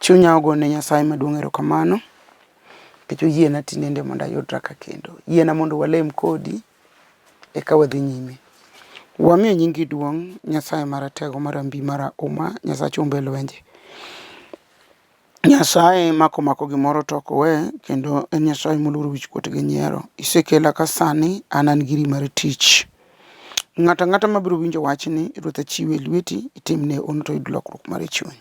Chunya ogone Nyasaye maduong' erokamano nikech oyiena tinende mondo ayudra ka kendo. Yiena mondo walem kodi eka wadhi nyime. Wamiyo nyingi duong' Nyasaye maratego marambi marahuma Nyasach humbe lwenje. Nyasaye mako mako gimoro to ok owe kendo en Nyasaye moluoro wichkuot gi nyiero. Isekela ka sani an an giri mar tich. Ng'ato ang'ata mabiro winjo wachni Ruoth achiwe e lweti itimne hono to oyud lokruok mar chuny.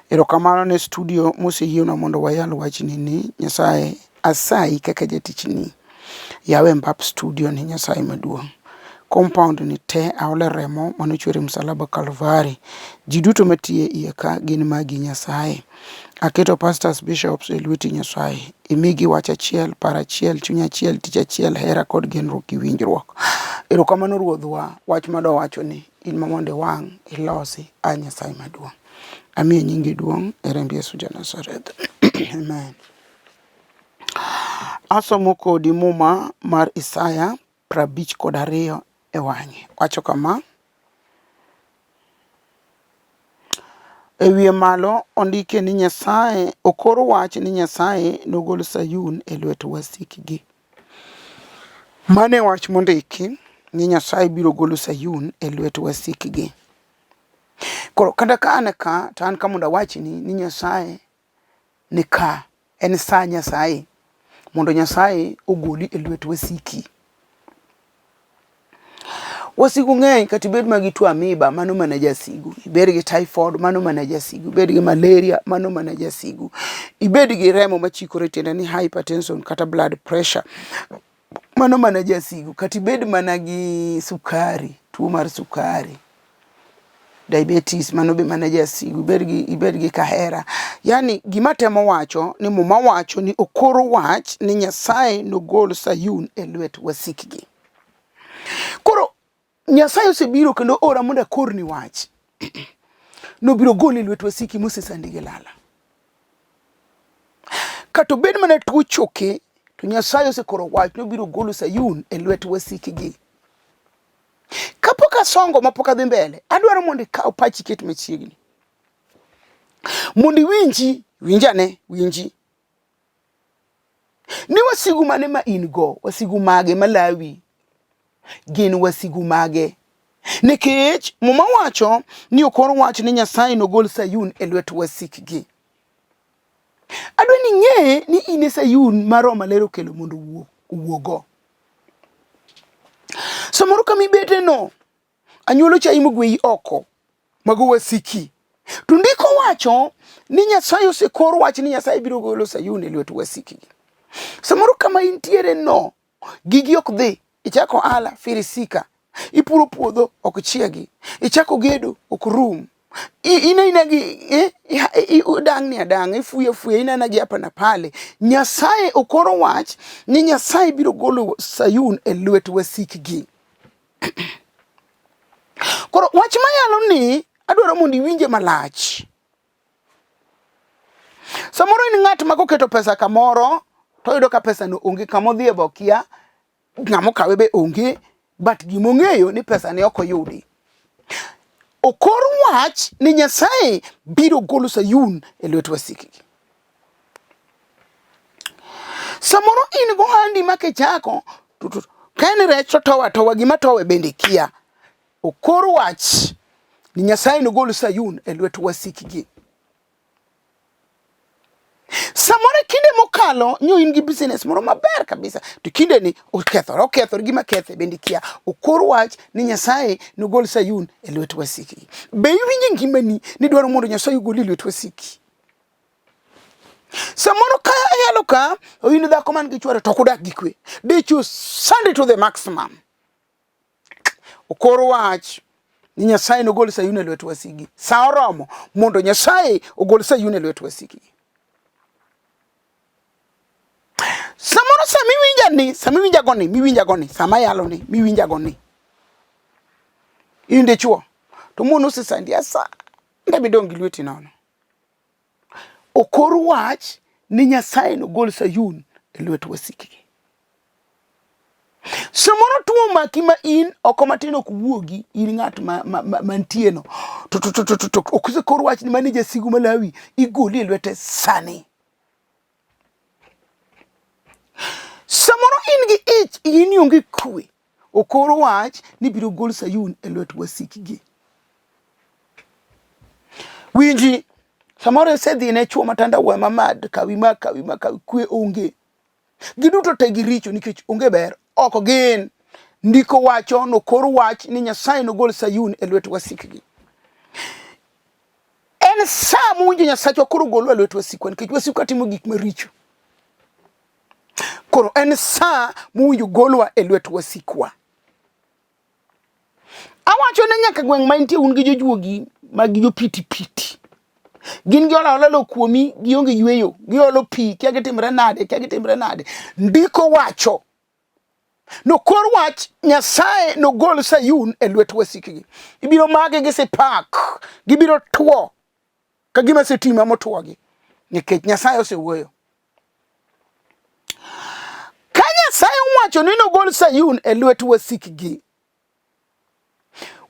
Erokamano ne studio moseyienwa mondo wayal wachni ni Nyasaye asayi kaka jatichni yawe mbap studio ni Nyasaye maduong'. Compound ni te aole remo mane ochwer e msalaba Kalvari. Ji duto matiyo e iye ka gin magi Nyasaye. Aketo pastors, bishops e lweti Nyasaye. Imigi wach achiel, paro achiel, chuny achiel, tich achiel, hera kod genruok gi winjruok. Erokamano Ruodhwa, wach madwa wacho ni in ma mondo iwang' ilosi a Nyasaye maduong'. Amiyo nyingi duong' e remb Yesu ja Nazareth. Amen. Asomo kodi muma mar Isaya 52 e wang'e. Wacho kama, E wiye malo ondike ni Nyasaye okor wach ni Nyasaye nogol Sayun e lwet wasikgi. Mano e wach mondiki ni Nyasaye biro golo Sayun e lwet wasikgi. Koro kata ka an ka to an ka mondo awachni ni Nyasaye ni ka, en sa Nyasaye mondo Nyasaye ogoli e lwet wasiki. Wasigu ng'eny kata ibed ma gi tuo amiba mano mana jasigu, ibed gi typhoid mano mana jasigu, ibed gi malaria mano mana jasigu, ibed gi remo machikore tiende ni hypertension kata blood pressure mano mana jasigu, kata ibed mana gi sukari, tuo mar sukari diabetes mano be mana jasigu, ibed gi kahera. Yani gima temo wacho ni muma wacho ni okoro wach ni Nyasaye nogol Sayun e lwet wasikgi. Koro Nyasaye osebiro kendo ora mondo akorni wach. Nobiro goli e lwet wasiki mosesandi gi lala. Kata obed mana tuo choke, to Nyasaye osekoro wach nobiro golo Sayun e lwet wasikgi. Kapok asongo mapok adhi mbele, adwaro mondo ikaw pachi iket machiegni. Mondo iwinji, winjane, winji. Ni wasigu mane ma in go, wasigu mage malawi, gin wasigu mage? Nikech Muma wacho ni okor wach ni Nyasaye nogol Sayun e lwet wasikgi. Adwa ni ing'e ni in e Sayun ma Roho Maler okelo mondo owuogo. Samoro kama ibete no, anyuola ochayi mogweyi oko, mago wasiki. To ndiko wacho ni Nyasaye osekor wach ni Nyasaye biro golo Sayun e lwet wasikgi. Samoro kama intiere no, gigi ok dhi, ichako ohala firisika, ipuro puodho ok chiegi, ichako gedo ok rum. In aina gi eh, idang'ni adang'a, ifuyo afuya, inena gi hapa na pale. Nyasaye okoro wach ni Nyasaye biro golo Sayun e lwet wasikgi. Koro wach mayalo ni adwaro mondo iwinje malach. Samoro in ng'at ma koketo pesa kamoro to oyudo ka pesa no onge kama odhiye be okia, ng'ama okawe be onge, but gima ong'eyo ni pesa ne ok oyudi. Okor wach ni Nyasaye biro golo Sayun e lwet wasikgi. Samoro in gohandi ma kichako ka en rech to towa towa gima towe bende kia. Okor wach ni Nyasaye nogol Sayun e lwet wasikgi. Samoro kinde mokalo nyo in gi business moro maber kabisa to kinde ni okethore okethore gima kethe bende kia. Okor wach ni Nyasaye nogol Sayun e lwet wasikgi. Be iwinjo ngimani ni dwaro mondo Nyasaye ogoli e lwet wasiki? Samoro ka ayalo ka in dhako man gi chwore to ok udak gi kwe. Dichwo sandi to the maximum. Okor wach ni Nyasaye nogol Sayun e lwet wasigi. Sa oromo mondo Nyasaye ogol Sayun e lwet wasigi. Samoro sama iwinja ni, sama iwinja go ni, miwinja go ni, sama ayalo ni, miwinja go ni. In dichwo to mon osesandi asanda midong' gi lweti nono. Okor wach ni Nyasaye nogol Sayun e lwet wasikgi. Samoro tuo omaki ma in oko matin ok wuogi, in ng'at ma, ma, ma, mantie no. To to to to to, to ok osekor wach ni mani jasigu malawi igoli e lwete sani. Samoro in gi ich, in ionge kwe. Okor wach ni biro gol Sayun e lwet wasikgi. Winji, samoro isedhi ne chwo matanda wuoyo mamad kawi ma kawi ma kawi kwe onge. Giduto te giricho nikech onge ber. Ok gin. Ndiko wacho nokor wach ni Nyasaye nogol Sayun e lwet wasikgi. En sa mowinjo Nyasachwa koro golwa e lwet wasikwa nikech wasikwa timo gik maricho. Koro en sa mowinjo golwa e lwet wasikwa. Awacho ne nyaka gweng' ma intie un gi jojuogi mag jopiti piti. Gin gi ola ola lo kuomi, gionge yueyo, giolo pi, kia gitimre nade, kia gitimre nade. Ndiko wacho nokor wach Nyasaye nogol Sayun e lwet wasikgi. Ibiro magi gi sipak, gibiro two ka gima sitima motwogi nikech Nyasaye osewuoyo. Ka Nyasaye owacho ni nogol Sayun e lwet wasikgi,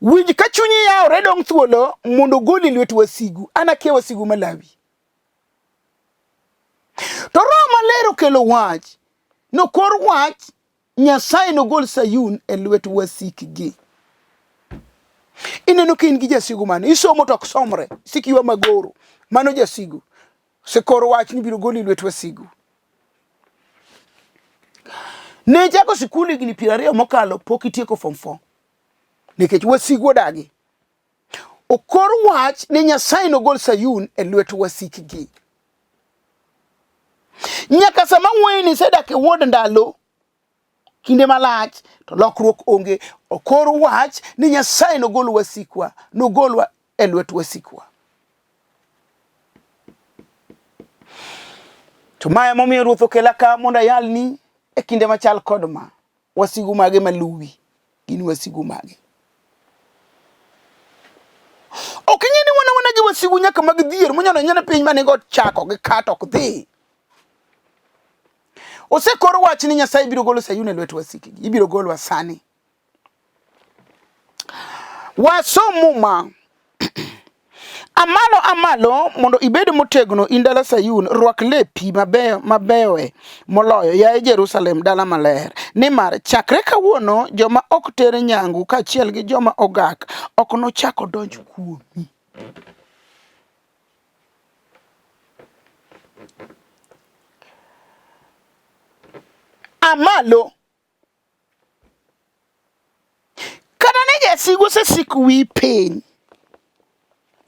winj ka chunyi yawore dong' thuolo mondo ogoli e lwet wasigu. An akia wasigu malawi. To Roho Maler okelo wach, nokor wach Nyasaye nogol Sayun e lwet wasikgi. Ineno ka in gi jasigu mane isomo to ok somre, isiko iywa magoro, mano jasigu. Osekor wach ni biro goli e lwet wasigu. Ne ichako sikul higni 20 mokalo pok itieko form 4 nikech wasigu odagi. Okor wach ni Nyasaye nogol Sayun e lwet wasikgi. Nyaka sama wuoyi ni isedak e wuod ndalo kinde malach to lokruok onge. Okor wach ni Nyasaye nogol wasikwa, nogolwa e lwet wasikwa. To ma emomiyo Ruoth okela ka mondo ayalni e kinde machal kod ma. Wasigu mage maluwi gin wasigu mage? Ok ing'e ni wan awana gi wasigu nyaka mag dhier monyono anyona piny mane go chako gi kato ok dhi. Osekor wach ni Nyasaye biro golo Sayun e lwet wasikgi. Ibiro golwa sani. Wasom Muma. Amalo amalo mondo ibed motegno in dala Sayun, rwak lepi mabeyo mabeyoe moloyo, yaye Jerusalem dala maler. Nimar chakre kawuono joma ok ter nyangu kaachiel gi joma ogak ok nochak odonj kuomi. Amalo Kata ni jasigu osesiko wiyi piny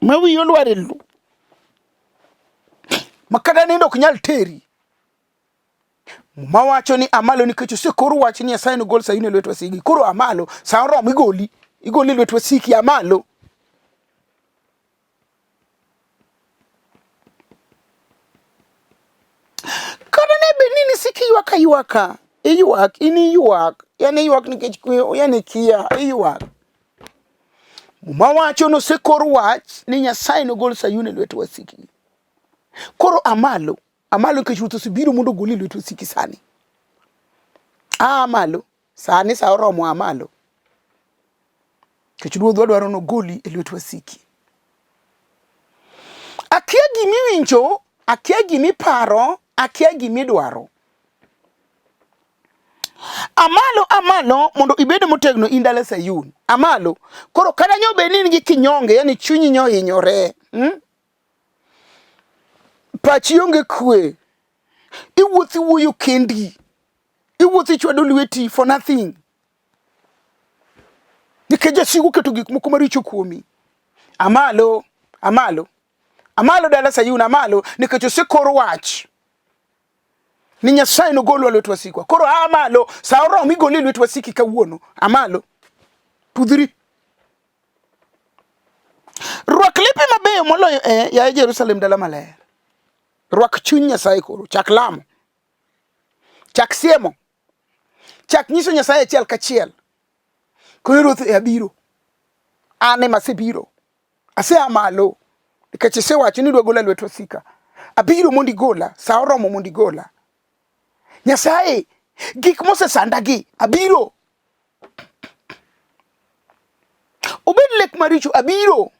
ma wiyi olwar e lowo ma kata nindo ok nyal teri. Muma wacho ni amalo nikech osekor wach ni Nyasaye nogol Sayun e lwet wasiki. Koro amalo, sa oromo igoli, igoli e lwet wasiki, amalo. Kata ne bed ni nisik ywak aywaka, iywak, in iywak, yani iywak nikech yani kia, iywak. Muma wacho nosekor wach ni Nyasaye nogol Sayun e lwet wasikgi. Koro amalo, amalo nikech Ruoth osebiro mondo ogoli e lwet wasiki sani. Aa malo, sani sa oromo aa malo. Nikech Ruodhwa dwaro nogoli e lwet wasiki. Akia gimiwinjo, akia gimiparo, akia gimidwaro. Amalo, amalo mondo ibed motegno in dala Sayun. Amalo. Koro kata nyo bed ni in gi kinyonge, yani chunyi nyo hinyore. Pachi onge kwe. Iwuotho iwuoyo kendi. Iwuotho ichwado lweti for nothing. Nikech jasigu oketo gik moko maricho kuomi. Amalo, amalo, amalo dala Sayun, amalo, nikech osekor wach ni Nyasaye nogolwa lwet wasikwa. Koro a malo, sa oromo igoli lwet wasiki kawuono. Amalo, pudhri. Rwak lepi mabeyo moloyo e yaye Jerusalem dala maler. Rwak chuny Nyasaye koro, chak lamo, chak siemo. Chak nyiso Nyasaye achiel kachiel. Koro Ruoth e abiro. An ema asebiro. Asea malo. Nikech isewacho ni idwa gola e lwet wasika. Abiro mondo igola. Sa oromo mondo igola. Nyasaye, Gik mosesandagi, abiro. Obed lek maricho, abiro.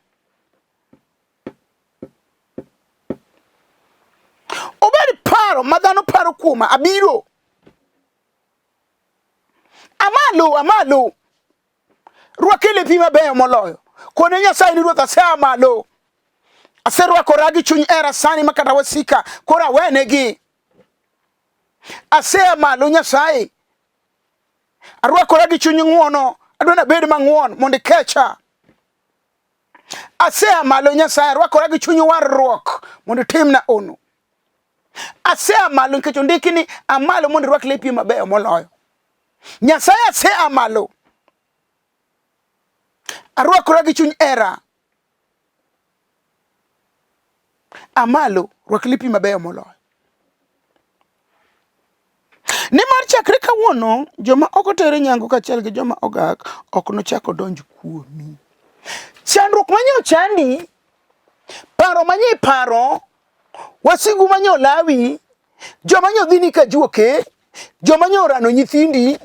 Obed paro ma dhano paro kuoma, abiro. Amalo, amalo. Rwake lepi mabeyo moloyo. Kone Nyasaye ni Ruoth asea malo. Aserwakora gi chuny hera sani ma kata wasika koro awenegi. Asea malo Nyasaye. Arwakora gi chuny ng'wono. Adwa nabed mang'won mondo ikecha. Asea malo Nyasaye, arwakora gi chuny warruok mondo itimna ono. Asea malo nikech ondiki ni amalo mondo irwak lepi mabeyo moloyo. Nyasaye asea malo. Arwakora gi chuny era. Amalo, rwak lepi mabeyo moloyo. Nimar chakre kawuono, joma ok oter nyangu kaachiel gi joma ogak ok nochak odonj kuomi. Chandruok manye ochandi, paro manye iparo, wasigu manye olawi, joma nye odhini ka juoke, joma nye orano nyithindi,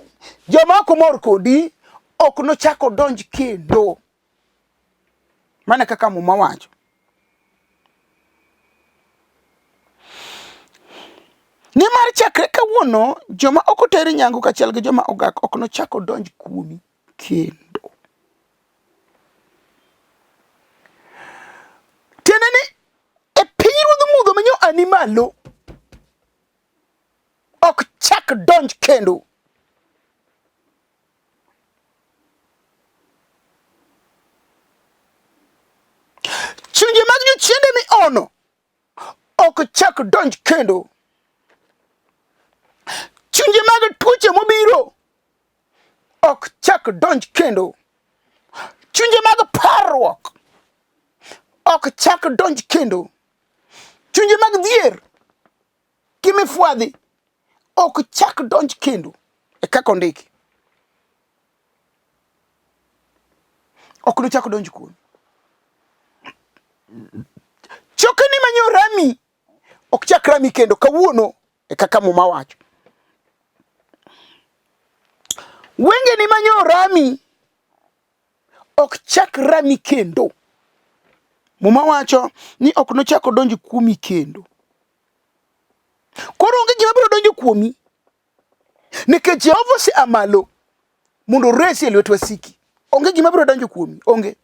joma ok omor kodi, ok nochak odonj kendo. Mana kaka Muma wacho. Nimar chakre kawuono, joma ok oter nyangu kaachiel gi joma ogak ok nochak odonj kuomi kendo. Tiende ni e pinyruodh mudho manyo ani malo ok chak donj kendo. Chunje mag jochiende miono ok chak donj kendo. Chunje mag tuoche mobiro ok chak donj kendo. Chunje mag parruok ok chak donj kendo. Chunje mag dhier gi mifwadhi ok chak donj kendo e kaka ondiki. Ok nochak donj kuomi. Chokeni manyo rami ok chak rami kendo kawuono e kaka Muma wacho. Wengeni manyo rami ok chak rami kendo. Muma wacho ni ok nochak odonj kuomi kendo. Koro onge gima biro donjo kuomi nikech Jehova osea malo mondo oresi e lwet wasiki. Onge gima biro donjo kuomi, onge.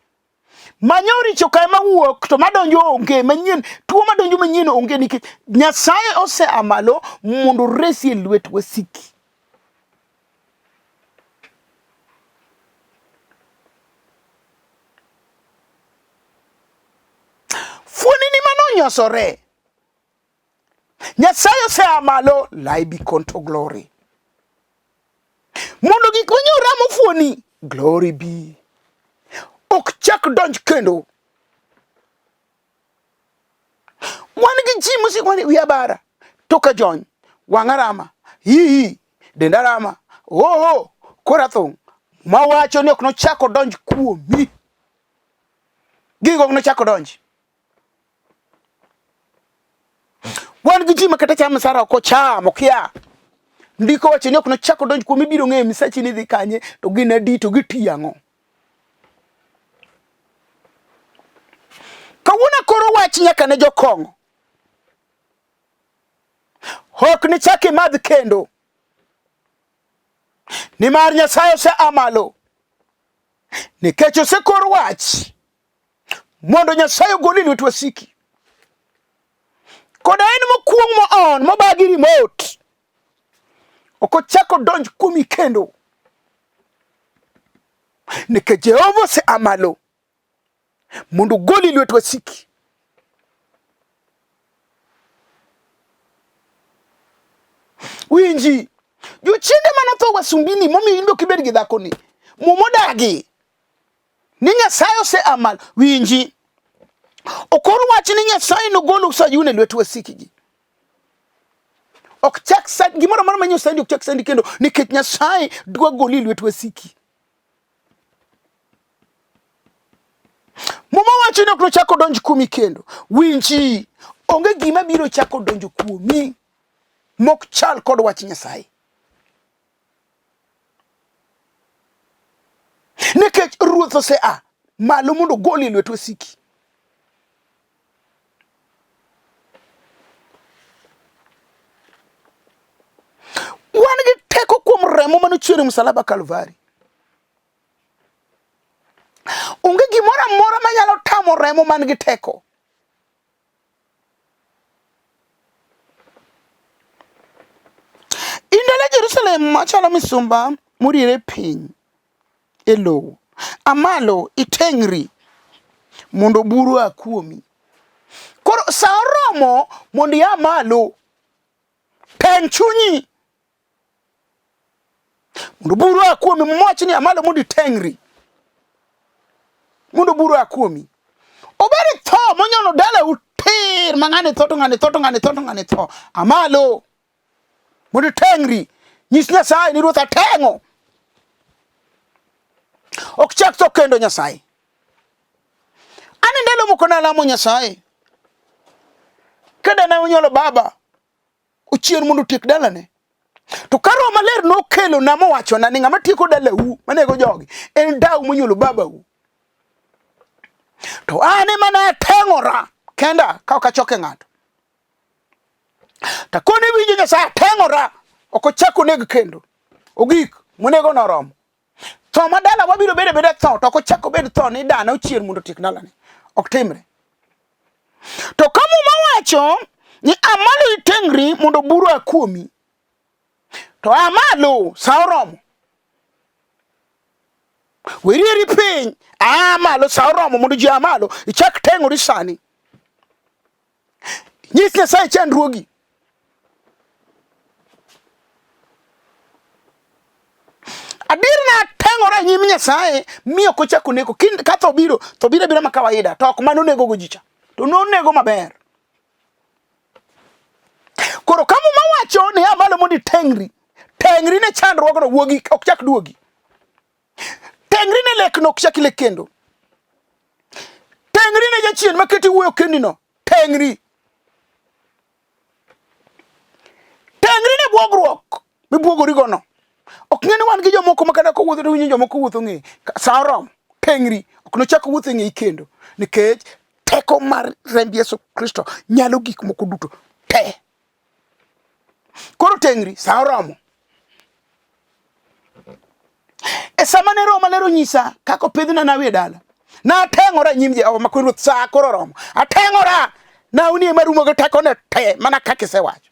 Manyo richo kae mawuok to madonjo onge manyien, tuo madonjo manyien onge nikech Nyasaye osea malo mondo oresi e lwet wasiki. Fuonini manonyosore Nyasaye osea malo laibi konto glory. Mondo gik manyo ramo fuoni glory be. Ok chak donj kendo. Wan gi ji mosiko ni wiya bara, toka jony, wang'a rama, hihi, denda rama, oho, kora thung'. Mawacho ni ok nochak odonj kuomi. Gigo ok nochak odonj. Wan gi ji ma kata cham misara ok ocham, okia. Ndiko wacho ni ok nochak odonj kuomi, ibiro ng'eyo misachi ni dhi kanye, to gin adi, to gitiyo ang'o. Kawuono akoro wach nyaka ne jokong'o. Ok nichak imadh kendo. Nimar Nyasaye osea malo. Nikech osekor wach mondo Nyasaye ogoli lwet wasiki. Koda en mokuong' moon mobagi remote. Ok ochak odonj kuomi kendo. Nikech Jehova osea malo mondo ogoli lwet wasiki. Winji, jochiende manotho wasumbini momiyo in be ok ibed gi dhakoni. Muma odagi ni Nyasaye osea malo. Winji, okor wach ni Nyasaye nogolo Sayun e lwet wasikgi. Ok chak sandi gimoro amora manyo sandi ok chak sandi kendo nikech Nyasaye dwa goli e lwet wasiki. Muma wacho ni ok nochak odonj kuomi kendo. Winji, onge gima biro chako donjo kuomi mok chal kod wach Nyasaye. Ruoth ose a malo mondo ogoli e lwet wasiki. Wan gi teko kuom remo mane ochier e msalaba Kalvari. Onge gimoro amora manyalo tamo remo man gi teko. In dala Jerusalem machalo misumba moriere piny e lowo, a malo iteng'ri mondo buru oa kuomi. Koro sa oromo mondo ia malo, teng' chunyi mondo buru oa kuomi. Mwachi ni a malo mondo iteng'ri mondo buru oa kuomi. Obed tho monyono dalau tir ma ng'ani tho to ng'ani tho to ng'ani tho to ng'ani tho. A malo mondo iteng'ri. Nyis Nyasaye ni Ruoth ateng'o. Ok chak tho kendo Nyasaye. An e ndalo moko nalamo Nyasaye. Ka dana onyuolo baba, ochier mondo otiek dalane. To ka Roho Maler nokelona mowachona ni ng'ama tieko dalau manego jogi en dau monyuolo babau. To an ema ne ateng'ora kenda ka ok achoke ng'ato. To koni winjo Nyasaye ateng'ora ok ochak oneg kendo. Ogik monego noromo. Tho ma dala wabiro bedo abeda tho to ok ochak obed tho ni dana ochier mondo otiek dalane. Ok timre. To ka Muma wacho ni a malo iteng'ri mondo buru oa kuomi, to a malo sa oromo. Werieri piny, a malo sa oromo mondo ji a malo ichak teng'ori sani. Nyis Nyasaye chandruogi. Adier na ateng'ora e nyim Nyasaye mi ok ochako neko. Ka tho biro, tho biro abira ma kawaida, to ok mano onego go ji cha. To nonego maber. Koro ka Muma wacho ni a malo mondo iteng'ri, teng'ri ne chandruogno, wuogi ok chak duogi. Teng'ri ne lekno ok chak ilek kendo. Teng'ri ne jachien maketi wuoyo kendino. Teng'ri. Teng'ri ne bwogruok mibwogorigono. Ok ng'e ni wan gi jomoko ma kata kowuotho to winjo jomoko wuotho ng'e. Sa oromo, teng'ri. Ok nochak owuoth e ng'eyi kendo. Nikech teko mar remb Yesu Kristo nyalo gik moko duto te. Koro teng'ri, sa oromo. E sama ne Roho Maler onyisa kaka opidhna nawi e dala, nateng'ora e nyim Jehova ma Ruoth, sa koro oromo. Ateng'ora, nawni ema rumo gi tekone te mana kaka isewacho.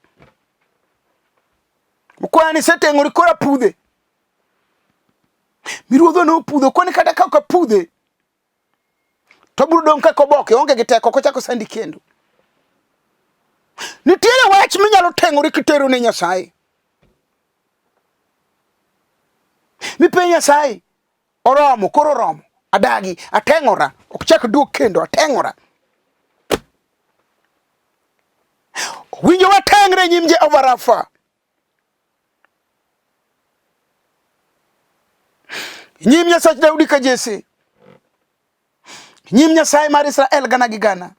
Mkwani iseteng'ori koro apudhe. Mi ruodhwa nopudho, kwani kata ka ok apudhe, to biro dong' kaka oboke, oonge gi teko, ok ochak osandi kendo. Nitiere wach minyalo teng'ori kitero ne Nyasaye. Mipenj Nyasaye, oromo, koro oromo, adagi, ateng'ora, ok chak duog kendo, ateng'ora. Winjo wateng're nyim Jehova Rafa. Nyim Nyasach Daudi ka Jesse. Nyim Nyasaye mar Israel gana gi gana.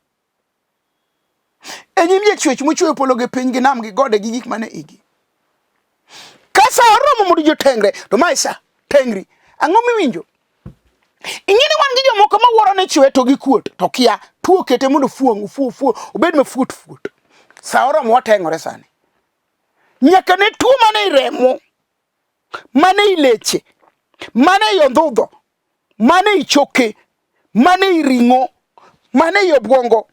E nyim jachwech mochweyo polo gi piny gi nam gi gode gi gik mane igi. Ka sa oromo mondo ji otengre, to mae sa, tengri. Ang'o miwinjo? Ing'e ni wan gi jomoko ma wuoro ni chwe to gikuot to kia tuo kete mondo fuong' ofuo fuo obed mafuot fuot. Sa oromo wateng'ore sani. Nyaka ne tuo mane i remo, mane i leche, mane i ondhudho, mane i choke, mane i ring'o, mane i obwongo,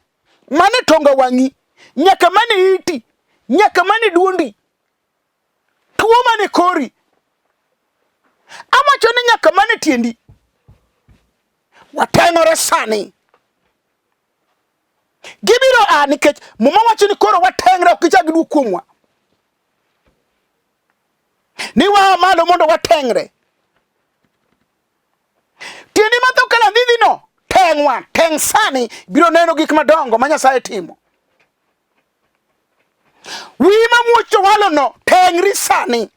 mane tonga wang'i, nyaka mane iti, nyaka mane duondi, tuo mane kori, awacho ni nyaka mane tiendi. Wateng'ore sani. Gibiro a nikech Muma wacho ni koro wateng're ok gichak giduog kuomwa. Ni waa malo mondo wateng're. Tiendi matho kala ndhidhino, teng'wa, teng' sani, biro neno gik madongo ma Nyasaye timo. Wiyi mamuoch to walono, teng'ri sani.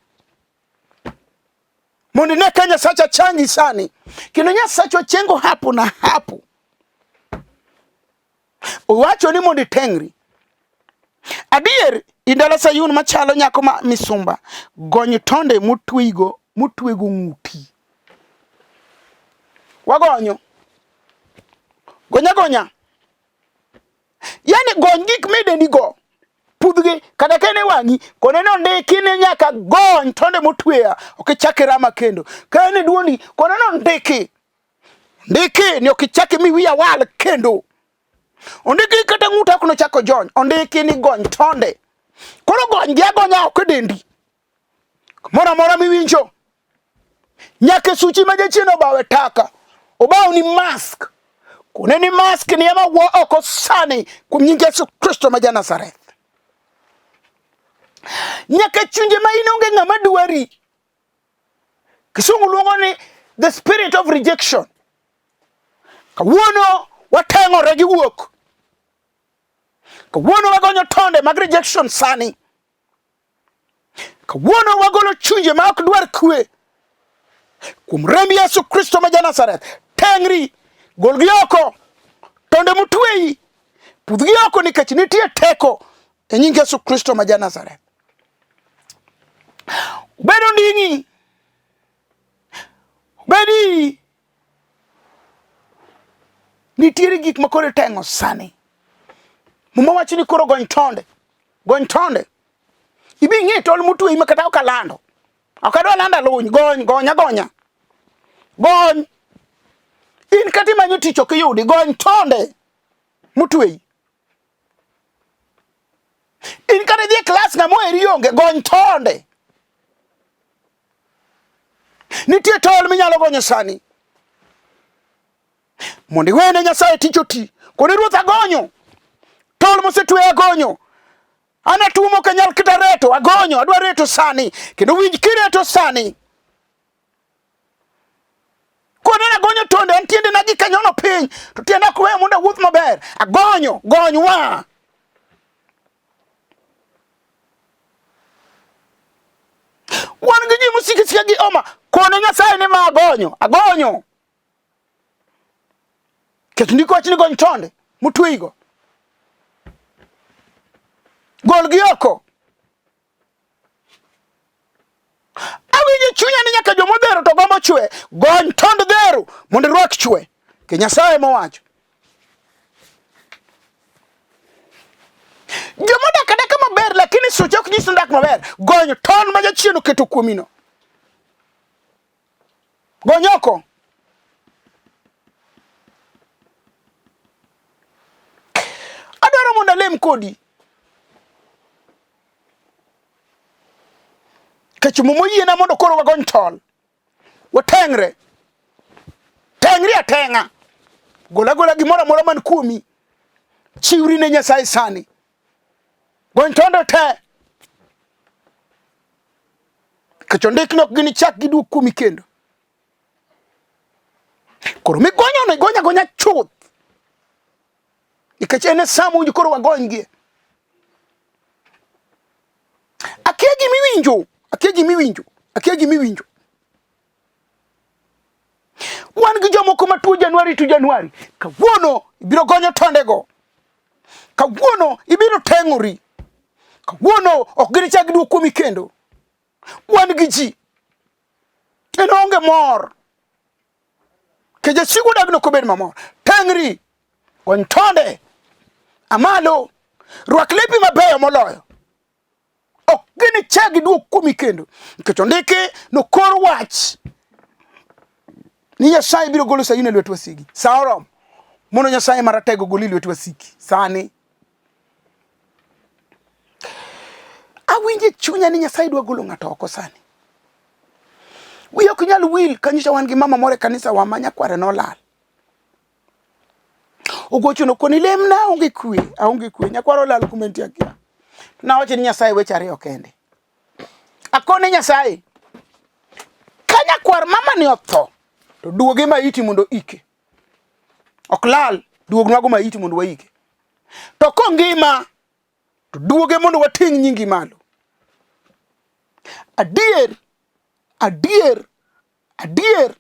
Mondo ine ka Nyasacha changi sani. Kendo Nyasachwa chengo hapo na hapo. Owacho ni mondo iteng'ri. Adier, in dala Sayun machalo nyako ma misumba, gony tonde motweygo motwego ng'uti. Wagonyo. Gonya gonya. Yani gony gik mideni go. Pudhgi kata ka en e wang'i kone ni ondiki ni nyaka gony tonde motweya ok ichak irama kendo. Ka en e duondi kone ni ondiki. Ndiki ni ok ichak imi wiya wal kendo. Ondiki kata ng'uta ok nochak ojony. Ondiki ni gony tonde. Koro gony gi agonya oko e dendi. Kamoro amora miwinjo. Nyaka e suchi ma jachien obawo e taka. Obawo ni mask. Kone ni mask ni ema wuo oko sani kuom nying Yesu Kristo ma ja Nazareth. Nyaka e chunje ma in onge ng'ama dwari. Kisungu luongo ni the spirit of rejection. Kawuono wateng'ore gi wuok. Kawuono wagonyo tonde mag rejection sani. Kawuono wagolo chunje ma ok dwar kwe. Kuom remb Yesu Kristo ma ja-Nazareth, teng'ri, golgi oko, tonde motweyi, pudhgi oko nikech nitie teko e nying Yesu Kristo ma ja-Nazareth. Obed onding'i, obed iyi, nitiere gik ma koro iteng'o sani. Muma wacho ni koro gony tonde, gony tonde. Ibi ing'e tol motweyi ma kata ok alando. Ok adwa lando aluny, gony, gony agonya. Gony. In kata imanyo tich ok iyudi, gony tonde motweyi. In kata idhi e klas ng'ama oheri onge, gony tonde. Nitie tol minyalo gonyo sani. Mondo iwene Nyasaye tich oti. Koni Ruoth agonyo. Tol mosetwe agonyo. An atuo mok anyal kata reto, agonyo, adwa reto sani. Kendo winj kireto sani. Kone agonyo tonde, an tiendena gi kanyono piny, to tienda ok weya mondo awuoth maber. Agonyo, gony wa. Wan gi ji mosiko sika gi oma, kone Nyasaye ni ma agonyo, agonyo. Ket ndiko wach ni gony tonde motweyigo. Golgi oko. Awinjo chunya ni nyaka joma odhero to gombo chwe. Gony tond dhero mondo irwak chwe. Ke Nyasaye mowacho. Joma odak adaka maber lakini suche ok nyis ni odak maber. Gony ton ma jachien oketo kuomino. Gony oko. Adwaro mondo alem kodi. Kech muma oyiena mondo koro wagony tol. Wateng're. Teng'ri ateng'a. Gol agola gimoro amora man kuomi. Chiwri ne Nyasaye sani. Gony tonde te. Nikech ondik ni ok ginichak giduog kuomi kendo. Koro migonyono igonya agonya chuth. Nikech en e sa mowinjo koro wagonygie. Akia gima iwinjo, akia gima iwinjo, akia gima iwinjo. Wan gi jomoko matuo Januari to Januari. Kawuono ibiro gonyo tondego. Kawuono ibiro teng'ori. Kawuono ok ginichak giduog kuomi kendo. Wan gi ji. En onge mor. Ke jasigu dagno ok obed mamor. Teng'ri. Gony tonde. Amalo. Rwak lepi mabeyo moloyo. Ok ginichak giduog kuomi kendo. Nikech ondiki nokor wach ni Nyasaye biro golo Sayun e lwet wasigi. Sa oromo mondo Nyasaye Maratego ogoli e lwet wasiki sani. Awinjo e chunya ni Nyasaye dwa golo ng'ato oko sani. Wiya ok nyal wil kanyocha wan gi mama moro e kanisa wa ma nyakware nolal. Ogochono koni lemna aonge kwe, aonge kwe. Nyakwara olal kuma entie akia. Nawacho ni Nyasaye weche ariyo kende. Akone Nyasaye, ka nyakwar mama ni otho, to duoge maiti mondo ike. Ok lal, duognwago maiti mondo waike. To kongima, to duoge mondo wating' nyingi malo. Adier, adier, adier,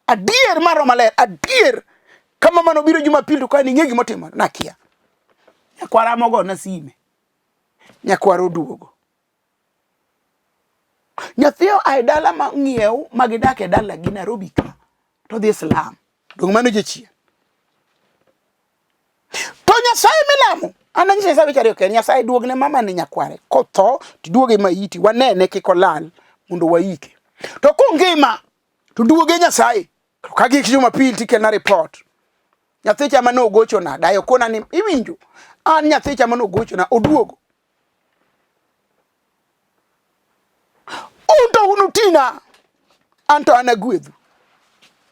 adier mar Roho Maler, adier kama mano biro Jumapil to ka ning'e gima otimo, nakia. Nyakwara mogona sime. Nyakwara oduogo. Nyathi oa e dala ma ng'iew ma gidak e dalagi Nairobi ka to dhi Islam. Dong mano jachien. To Nyasaye milamo, an anyiso Nyasaye weche ariyo kende, Nyasaye duogne mama ni nyakware, kotho to duoge maiti, wanene kik olal mondo waike. To kongima to duoge Nyasaye. To ka gik Jumapil tikelna report. Nyathi cha mane ogochona, dayo kona ni iwinjo, an nyathi cha mane ogochona oduogo. Un to unutina, an to an agwedhu.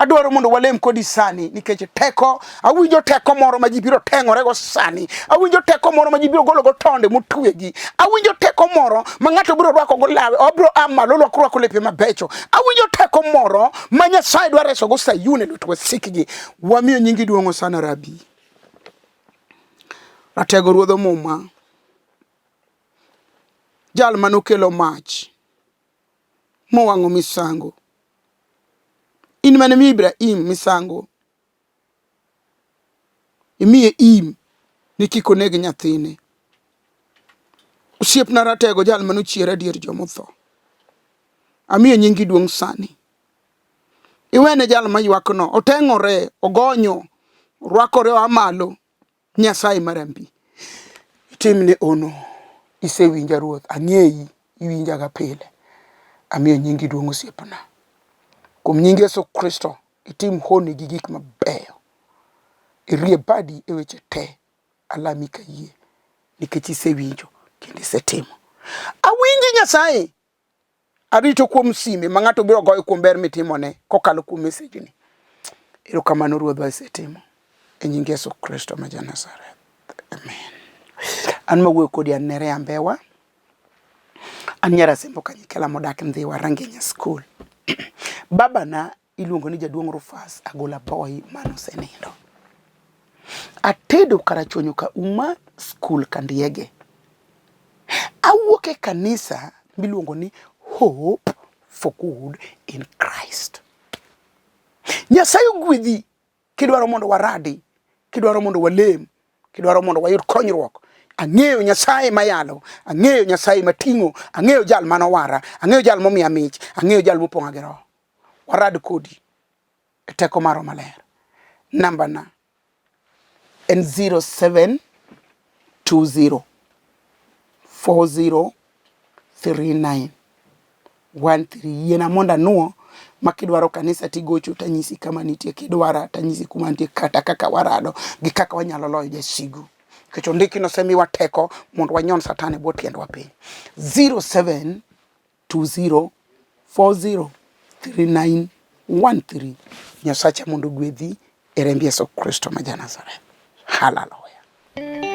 Adwaro mondo walem kodi sani nikech teko, awinjo teko moro ma ji biro teng'orego sani. Awinjo teko moro ma ji biro gologo tonde motwegi. Awinjo teko moro ma ng'ato biro rwakogo lawe, obiro a malo rwako rwako lepe mabecho. Awinjo teko moro ma Nyasaye dwa resogo Sayun e lwet wasikgi. Wamiyo nyingi duong' Hosana Rabi. Ratego Ruodh Muma. Jal mane okelo mach mowang'o misango. In mane imiyo Ibrahim misango, imiye im ni kik oneg nyathine. Osiepna ratego jal mane ochier adier jomotho. Amiyo nyingi duong' sani. Iwene jal maywakno, oteng'ore, ogonyo, orwakore oa malo. Nyasaye marambi. Itimne ono. Isewinja Ruoth, ang'eyi, iwinjaga pile. Amiyo nyingi duong' osiepna. Kuom nying Yesu Kristo, itim honni gi gik mabeyo. Irie badi e weche te. Alami kayie, nikech isewinjo kendo isetimo. Awinji Nyasaye. Arito kuom sime ma ng'ato biro goyo kuom ber mitimone kokalo kuom message ni. Erokamano Ruodhwa isetimo. E nying Yesu Kristo ma ja Nazareth. Amen. An mawuoyo kodi an Nerea Mbewa. An nyar Asembo Kanyikela modak Ndhiwa Rangenya School. Babana iluongo ni jaduong' Rufus Agola Boy mane osenindo. Atedo Karachuonyo ka uma school Kandiege. Awuok e kanisa miluongo ni Hope for Good in Christ. Nyasaye ogwedhi kidwaro mondo waradi, kidwaro mondo walem, kidwaro mondo wayud konyruok. Ang'eyo Nyasaye mayalo, ang'eyo Nyasaye mating'o, ang'eyo jal manowara, ang'eyo jal momiya mich, ang'eyo jal mopong'a gi Roho. Warad kodi e teko mar Roho Maler. Namba na en 0720 40 39 13. Yiena mondo anuo ma kidwaro kanisa tigocho tanyisi kama nitie, kidwara tanyisi kuma nitie, kata kaka warado gi kaka wanyalo loyo jasigu. Nikech ondiki nosemiwa teko mondo wanyon Satan e bwo tiendwa piny. 07 20403913 Nyasacha mondo ogwedhi e remb Yesu Kristo ma ja Nazareth. Hallelujah.